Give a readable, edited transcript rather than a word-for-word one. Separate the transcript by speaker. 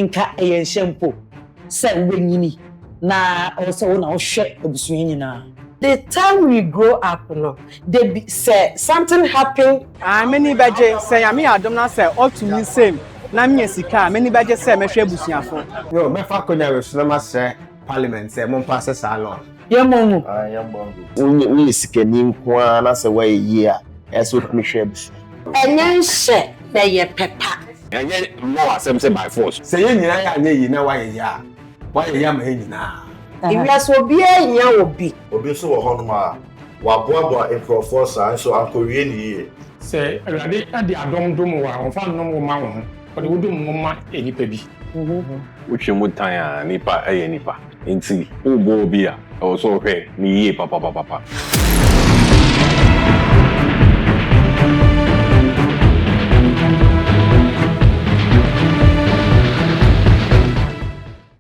Speaker 1: Nka ɛyɛ nhyɛ mpo sɛ wobɛnyini na ɔwɔ sɛ wo na wohwɛ abusua nyinaa.
Speaker 2: The time we grow up no, they be sɛ something happen.
Speaker 3: Ah, m'ani bɛgye sɛ Nyame yɛ adom na sɛ ɔto me nsam na menya sika a, m'ani bɛgye sɛ mɛhwɛ abusuafo.
Speaker 4: Yo, mɛfa akonnwa wei so na masrɛ parliament sɛ mompa saa law.
Speaker 1: Yɛmmɔ ngu.
Speaker 5: Wonyɛ sikani nko ara na sɛ woayɛ yie a, ɛyɛ sɛ wotumi hwɛ abusua.
Speaker 2: Ɛnyɛ nhyɛ na ɛyɛ pɛpa.
Speaker 6: Ɛnyɛ law asɛm sɛ by force.
Speaker 4: Sɛ yɛn nyinaa yɛ anyɛ yie na woayɛ yie a, woayɛ yie ama yɛn nyinaa.
Speaker 2: Ewiase obiara hia obi.
Speaker 7: Obi nso wɔ hɔnom a waboaboa nkurɔfoɔ saa nso ankɔwie ne yie.
Speaker 8: Sɛ Awurade de adom dom wo a, ɔmfa nnom wo ma wo ho, ɔde wo dom wo ma nnipa bi.
Speaker 6: Wotwe mu tan a, nipa yɛ nipa. Nti wobɔ obi a, ɛwɔ sɛ wohwɛ ne yie papapapa.